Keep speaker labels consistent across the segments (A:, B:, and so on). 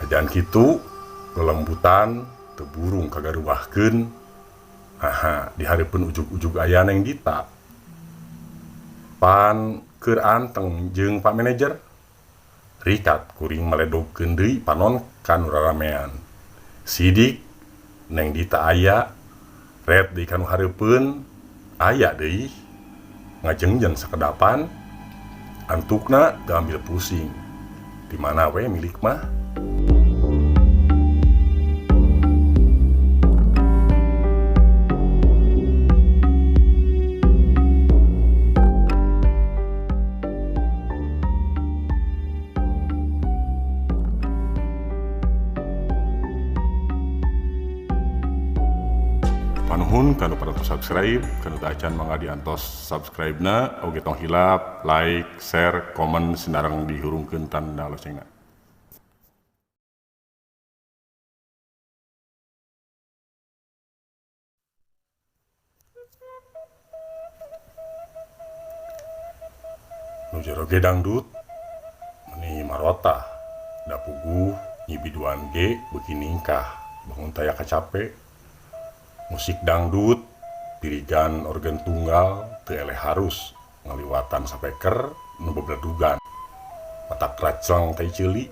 A: Najan kitu lelembutan teu burung kagaruahkeun naha di hareupeun ujug-ujug aya Neng Dita. Pan keur anteng jeung Pak Manajer. Rikat kuring maledogkeun deui panon ka nu raramean. Sidik Neng Dita aya, ret deui ka nu hareupeun aya deui ngajengjen sakedapan antukna teu ambil pusing. Di mana we milik mah. Panuhun kanu parantos subscribe, kanu teu acan mangga diantos subscribe-na, oge tong hilap, like, share, komen sinareng dihurungkeun tanda locengna. Nu jero ge dangdut meni marotah, da puguh nyibiduan ge beuki ningkah, bangun taya kacape. Musik dangdut, pirigan organ tunggal, teu eleh harus ngaliwatan sapeker nu bebledugan. Matak racleng tai ceuli.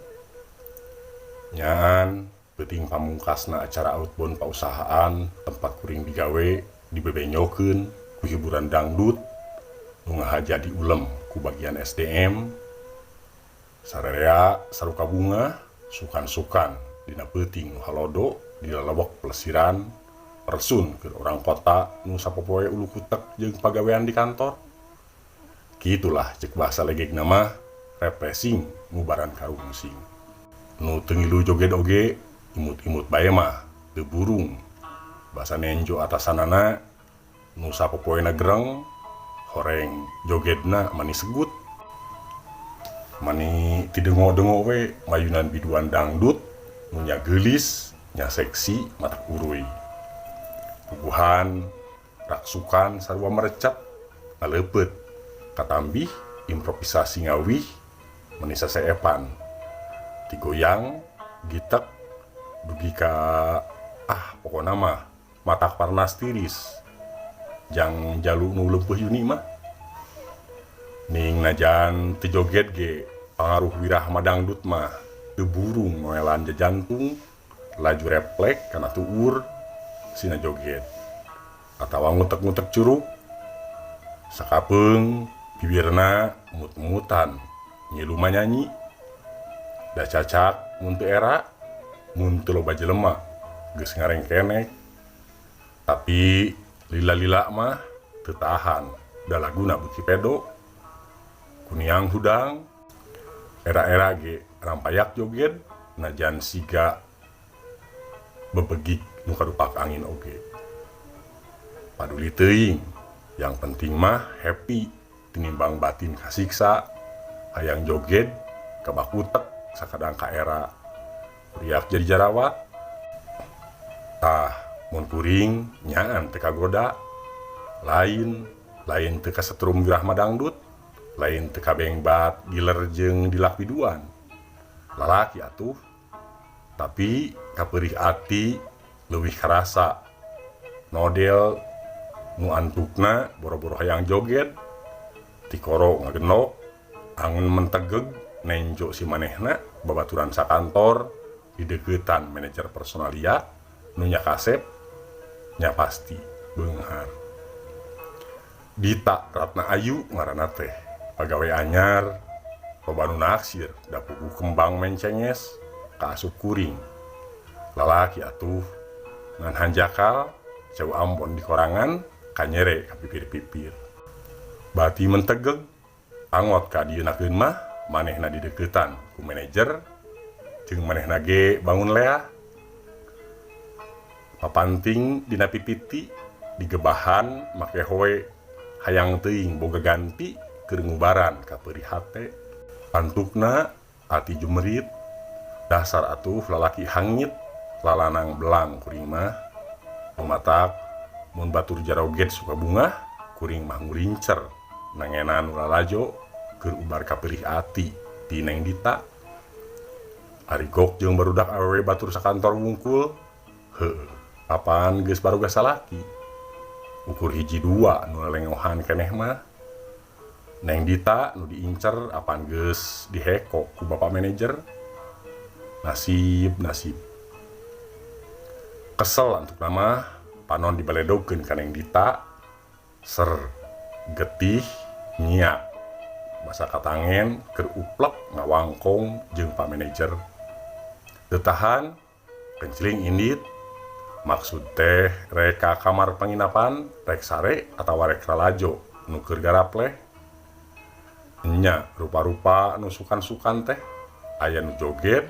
A: Nyaan peuting pamungkasna acara outbound pausahaan tempat kuring digawe dibebenyokeun ku hiburan dangdut nu ngahaja diulem ku bagian SDM. Sarerea saruka bunga, sukan-sukan dina peuting nu halodo di lalewek pelesiran resun keur urang kota nu sapopoe ulu kutek jeung pagawean di kantor. Kitulah cek bahasa legegna mah refreshing ngubaran karungsing. Nu teu ngilu joget oge imut-imut bae mah teu burung. Basa nenjo atasanana nu sapopoena gereng horeng jogedna mani segut. Mani tidengo-dengo we mayunan biduan dangdut nu nya geulis nya seksi matak uruy. Puguhan raksukan sarua merecet ngaleupet katambih improvisasi ngawih meni saseepan digoyang gitek dugi ka pokona mah matak parnas tiris jang jalu nu leumpeuh yuni mah. Ning najan teu joget ge pangaruh wirahma dangdut mah teu burung noelan jajantung laju reflek kana tuur sina joget atawa ngutek-ngutek curug sakapeung bibirna mut-mutan ngilu manyanyi da cacak mun teu era mun teu loba jelema geus ngarengkenek tapi lila-lila mah teu tahan da laguna beuki pedo kuniang hudang era-era ge rampayak joget najan siga bebegik nu kadupak angin oge. Paduli teuing, yang penting mah happy tinimbang batin kasiksa hayang joget kabakutek sakadang ka era kuriak jadi jarawat. Tah mun kuring nyaan teu kagoda, lain lain teu kasetrum wirahma dangdut, lain teu kabengbat giler jeung dilak biduan. Lalaki atuh, tapi kapeurih ati leuwih karasa nodel nu antukna boro-boro hayang joget tikoro ngagenok angen mentegeg nenjo si manehna babaturan sakantor dideukeutan manajer personalia nu nya kasep nya pasti beunghar. Dita Ratna Ayu ngaranna teh pagawe anyar loba nu naksir da puguh kembang mencenges ka asup kuring. Lalaki atuh ngan hanjakal cau ambon di korangan kanyere ka pipir-pipir. Bati mentegeg angot ka dieunakeun mah manehna dideuketan ku manajer jeung manehna ge bangun leah. Papanting dina pipiti digebahan make hoe hayang teuing boga ganti keur ngubaran ka peurih hate. Antukna ati jumerit dasar atuh lalaki hangit lalanang belang kuring mah. Matak mun batur jaroget suka bungah kuring mah ngulincer nangenan nu lalajo keur ubar kapeurih ati ti Neng Dita. Ari gok jeung barudak awewe batur sakantor wungkul. Heueuh, apan geus baroga salaki. Ukur hiji dua nu lelengohan keneh mah. Neng Dita nu diincer apan geus diheko ku bapak manajer. Nasib, nasib. Kesel antukna mah panon dibaledogkeun ka Neng Dita. Ser getih nyiak. Basa katangen keur uplek ngawangkong jeung pak manajer. Teu tahan kencling indit. Maksud teh rek ka kamar penginapan, rek sare atawa rek lalajo nu keur garapleh. Enya rupa-rupa nu sukan-sukan teh aya nu joget,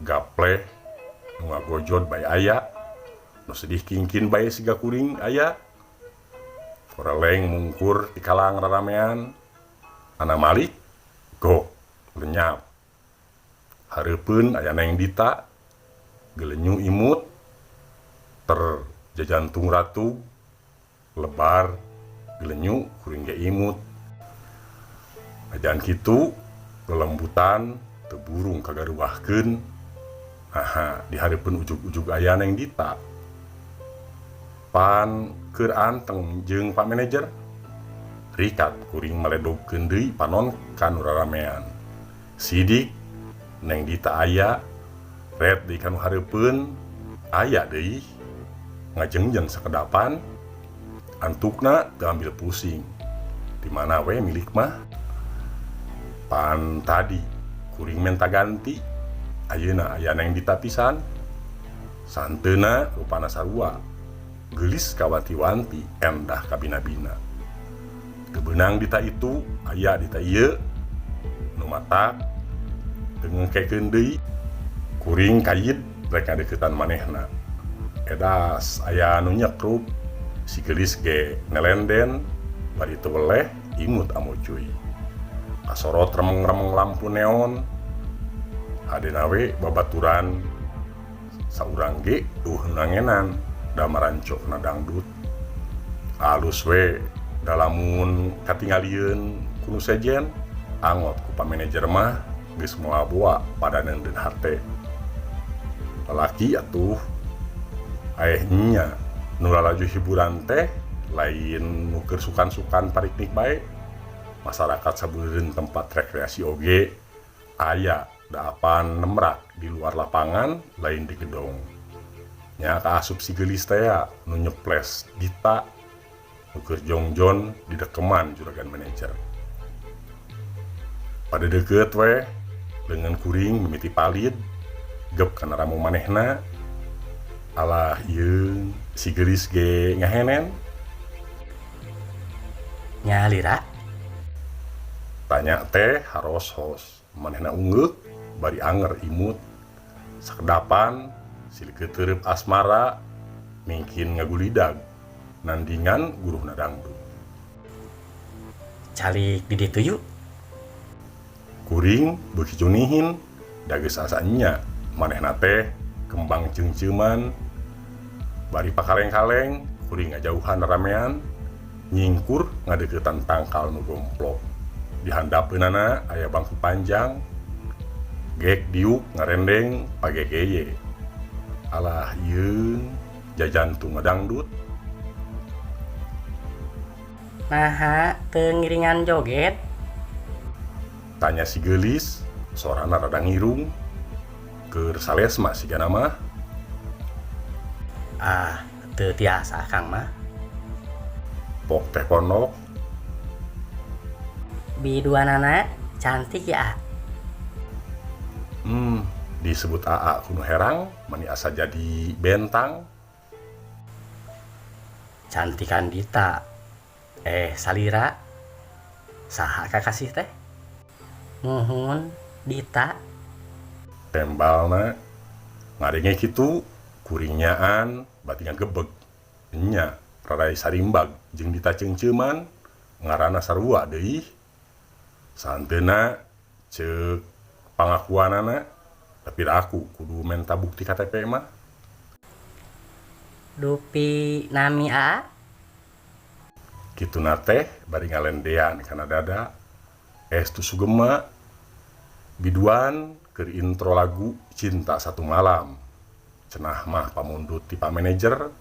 A: gapleh, nu ngagojod bae aya, nu sedih kingkin bae siga kuring aya. Koreleng mungkur di kalang raramean, ana malik, gok, lenyap. Hareupeun aya Neng Dita, gelenyu imut, ter jajantung ratug, lebar, gelenyu kuring ge imut. Ajan kitu lelembutan teu burung kagaruahkeun. Naha di hareupeun ujug-ujug aya Neng Dita. Pan keur anteng jeung pak manajer. Rikat kuring maledogkeun deui panon ka nu raramean. Sidik Neng Dita aya, ret deui ka nu hareupeun aya deui. Ngajengjen sakedapan antukna teu ambil pusing. Di mana we milik mah? Pan tadi kuring menta ganti. Ayeuna aya Neng Dita pisan. Santeuna rupana sarua. Geulis kawanti-wanti, endah kabina-bina. Teu beunang Dita itu, aya Dita ieu. Nu matak teu ngengkekeun deui. Kuring kayid rek ngadeukeutan manehna. Edas aya anu nyekrup. Si geulis ge nelenden bari teu weleh imut amocuy. Kasorot remeng-remeng lampu neon. Hadena we babaturan saurang ge eueuh nangenan da marancokna dangdut. Alus we da lamun katingalieun ku nu sejen angot ku pak manajer mah geus moal boa pada neundeun hate. Lalaki atuh aeh nya nu lalajo hiburan teh lain nu keur sukan-sukan pariknik bae. Masyarakat sabeureun tempat rekreasi oge aya da apan nemrak di luar lapangan lain di gedong. Nya kaasup si geulis tea nu nyeples Dita nu keur jongjon di dekeman juragan manajer. Pada deukeut we leungeun kuring mimiti palid gep kana ramu manehna. Alah yeung si geulis ge ngahenen.
B: Nyalira?
A: Tanya teh haros-hos manehna ungeuk bari anger imut. Sakedapan silih teureub asmara mingkin ngagulidag nandingan guruhna dangdut.
B: Calik di ditu yuk.
A: Kuring beuki cunihin da geus asa enya manehna teh kembang ceungceuman. Bari pakaleng-kaleng kuring ngajauhan ramean nyingkur ngadeuketan tangkal nu gomplok. Di handapeunana aya bangku panjang gek diuk ngarendeng pagegeye. Alah yeung jajantung ngadangdut.
B: Naha teu ngiringan joget?
A: Tanya si geulis, sorana rada ngirung. Keur salesma sigana mah.
B: Ah, teu tiasa Akang mah.
A: Pok teh pondok.
B: Biduanana cantik ya, A.
A: Disebut AA ku nu herang, mani asa jadi bentang.
B: Cantikan Dita. Salira. Saha kakasih teh? Muhun Dita.
A: Tembalna ngadenge kitu kuring nyaan bati ngagebeg. Enya rarai sarimbag jeung Dita ceungceuman ngaranna sarua deui. Saenteuna ceuk pangakuanana tapi da aku kudu menta bukti KTP mah.
B: Dupi nami A.
A: Kituna teh bari ngalendean kana dada. Es tu sugema. Biduan Keur intro lagu Cinta Satu Malam. Cenah mah pamundut ti pak manajer.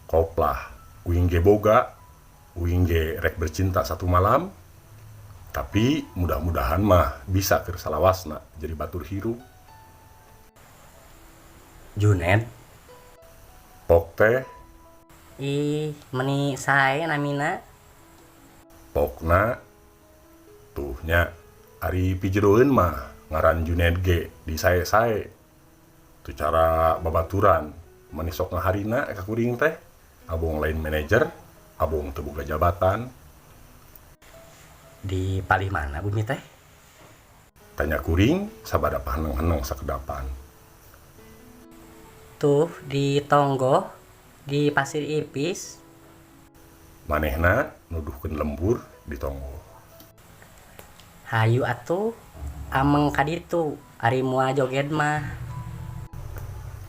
A: Koplah uing ge boga, uing ge rek bercinta satu malam. Tapi mudah-mudahan mah bisa keur salawasna jadi batur hirup.
B: Juned.
A: Pok teh.
B: Ih, meni sae namina.
A: Pokna tuh nya ari pijeroeun mah ngaran Juned ge di sae-sae. Tu cara babaturan mani sok ngaharina ka kuring teh. Abong lain manajer, abong teu boga jabatan.
B: Di palih mana bumi teh?
A: Tanya kuring sabada paheneng-heneng sakedapan.
B: Tuh di Tonggoh, di Pasir Ipis.
A: Manehna nuduhkeun lembur di Tonggoh.
B: Hayu atuh, ameng ka ditu ari moal joget mah.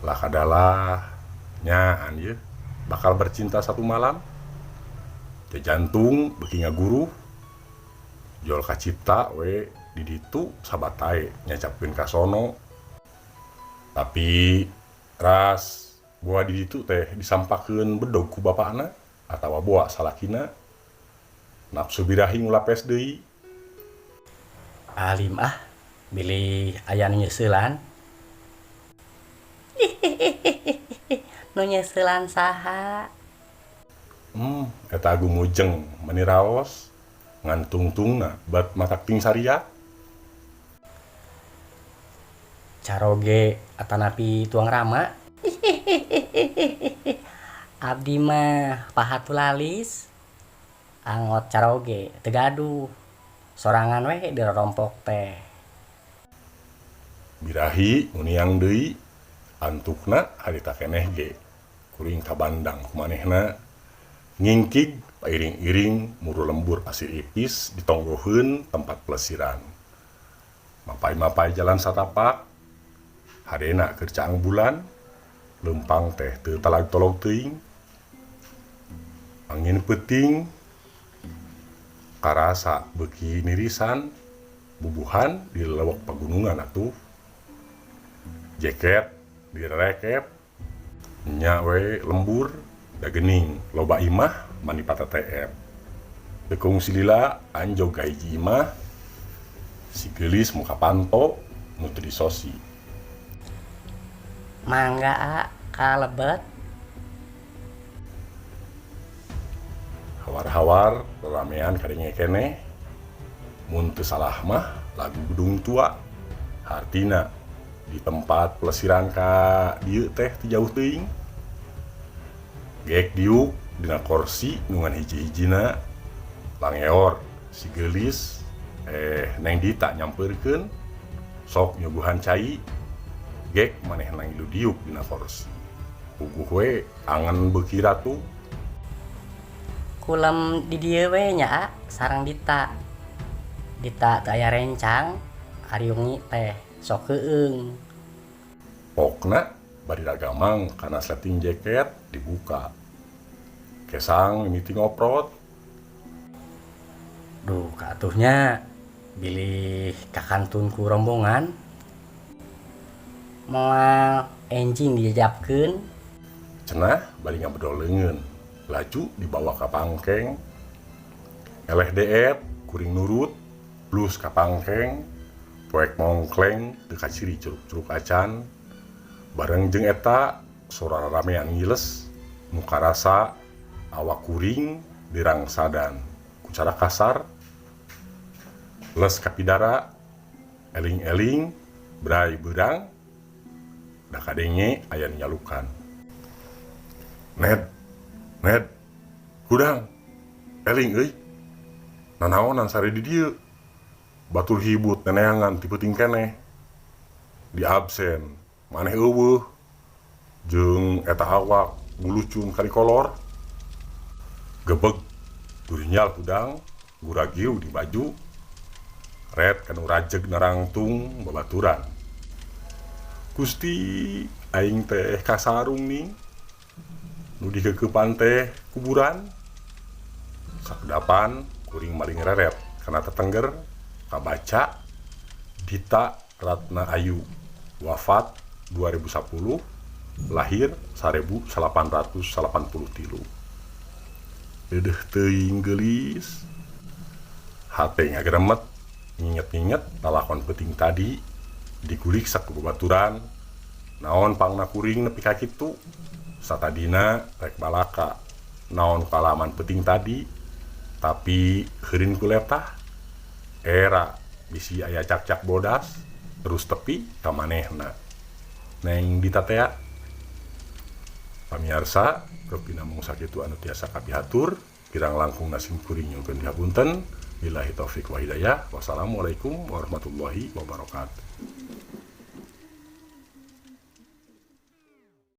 A: Lah kadalah nyaan yeuh bakal bercinta satu malam. Jantung beuki ngaguruh. Jol kacipta we di ditu sabatae nyacapkeun ka sono. Tapi ras boa di ditu teh disampakeun bedog ku bapakna atawa boa salakina. Nafsu birahi ngulapes deui.
B: Alim ah, bilih aya nu nyeuselan. Nu nyeuselan saha?
A: Eta gumujeng meni raos ngantungtungna bat matak ting saria.
B: Caroge atanapi tuang rama. Abdi mah pahatulalis. Angot caroge teu gaduh. Sorangan we dirorompok teh.
A: Birahi uniang deui antukna harita keneh ge. Kuring kabandang kumanehna ngingkig pairing-iring muru lembur Pasir Ipis ditonggoheun tempat pelesiran. Mapai-mapai jalan satapak, harena keur caang bulan, leumpang teh teu talag-tolog teuing. Angin peuting karasa beuki nirisan, bubuhan di lelewek pagunungan atuh. Jaket direkep, nya we lembur, da geuning loba imah mani pateteep. Deukung silila anjog ka hiji imah, si geulis muka panto nu teu disosi.
B: Mangga a kalebet.
A: Hawar-hawar raramean kadenge keneh. Mun teu salah mah lagu Gedung Tua. Hartina di tempat pelesiran ka dieu teh teu jauh teuing. Gek diuk dina korsi nu ngan hiji-hijina langeor si geulis Neng Dita nyampeurkeun sok nyuguhan cai. Gek manehna ngilu diuk dina korsi. Puguh we angen beuki ratu.
B: Kulem di dieu we nya a sareng Dita. Dita teu aya rencang ari wengi teh sok heueung.
A: Pokna bari ragamang kana sleting jaket dibuka. Kesang mimiti ngoprot.
B: Duh kaatuhnya bilih kakantun ku rombongan. Moal enjing dijajapkeun.
A: Cenah bari ngabedol leungeun. Laju dibawa ka pangkeng. Eleh deet kuring nurut plus ka pangkeng. Poek mongkleng teu kaciri curug-curug acan. Bareng jeung eta sora ramean ngiles nu karasa awak kuring dirangsadan ku cara kasar. Les kapidara eling-eling bray beurang da kadenge aya nu nyalukan. Ned, Ned, hudang, eling euy. Nanaonan sare di dieu. Batur hibut neneangan ti peuting keneh. Di absen, maneh eueuh. Jeung eta awak bulucun karikolor. Gebeg, gurinyal hudang, guragiu di baju. Red kanu rajeg narangtung babaturan. Gusti, aing teh kasarung ning. Nu dikeukepan teh kuburan. Sakedapan kuring maling reret kana tetengger kabaca Dita Ratna Ayu, wafat 2010, lahir 1883. Deudeuh teuing geulis, hate ngageremet nginget-nginget lalakon peuting tadi. Digulik ku babaturan, naon pangna kuring nepi ka kitu? Satadina rek balaka naon kaalaman peuting tadi, tapi heurin ku letah, era bisi aya cakcak bodas terus tepi ka manehna, Neng Dita tea. Pamiarsa, rupina mung sakitu anu tiasa kapihatur, kirang langkungna sim kuring nyungkeun dihapunten. Billahi taufik wa hidayah. Wassalamualaikum warahmatullahi wabarakatuh.